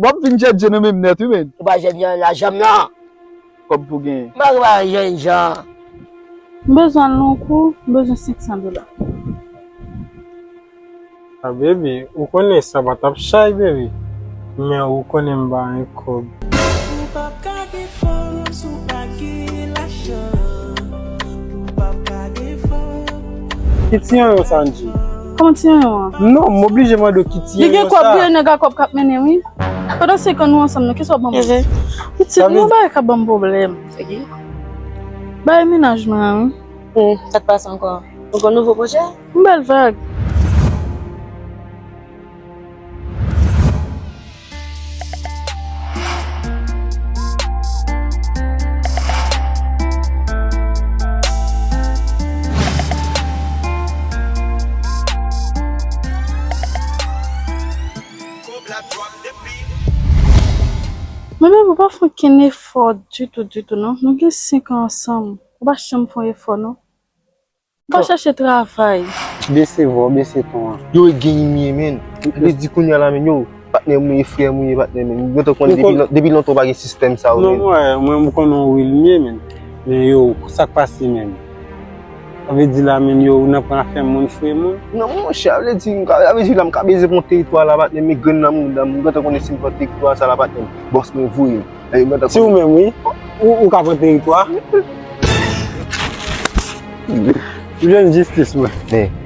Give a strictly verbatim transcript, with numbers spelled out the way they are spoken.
W ap vin jènjan nan menm nèt, wi, men. Ou pa jènjan nan janm nan. Kòb pou genyen. M pa gen pa jènjan. M bezwen al nan yon kou, m bezwen senk san dola. A, baby, ou konnen sa pa t ap chay, baby. Men ou konnen m pa gen kòb. Ou p ap ka gen fòs, ou pa gen lajan. Ou p ap ka gen fòs. Ki ti yonyon sa, Angie? Kòman ti yonyon an? Non, m oblije mande w ki ti yonyon sa. Li gen kòb, wi, nèg a kòb k ap mennen, wi. Pandan senk an nou ansanm nan, kisa w ban mwen? Pitit, nou bagay k ap ban m pwoblèm. Bagay mennaj mwen an, wi. Hmm, sa k pase ankò? Ou gen nouvo pwojè? Yon bèl vag. Men baby, ou pa fè okenn efò ditou, ditou, non. Nou gen senk an ansanm. Ou pa janm fè yon efò, non. Ou pa chache travay. Bese vwa w, bese ton an. Yo, e gang m ye, men. Vle di kounye a la, men, yo, patnè m ou ye, frè m ou ye, patnè, men. Mwen gentan konnen depi lon-, depi lontan w pa gen sistèm sa yo, men. Non, mwen, mwen, m konnen w real m ye, men. Men yo, sa k pase, men? Sa vle di la, men, yo, ou nan pran afè moun, frè moun? Non, monchè, sa vle di, m ka, sa vle di la, m ka beze pran teritwa la, patnè, men grenn nan mouda m, m gentan konnen si m pran teritwa sa la, patnè, bòs mwen voye m. Ey, mwen ta... Si ou menm, wi. Ou, ou ka pran teritwa. Ou jwenn jistis, mwen. Men,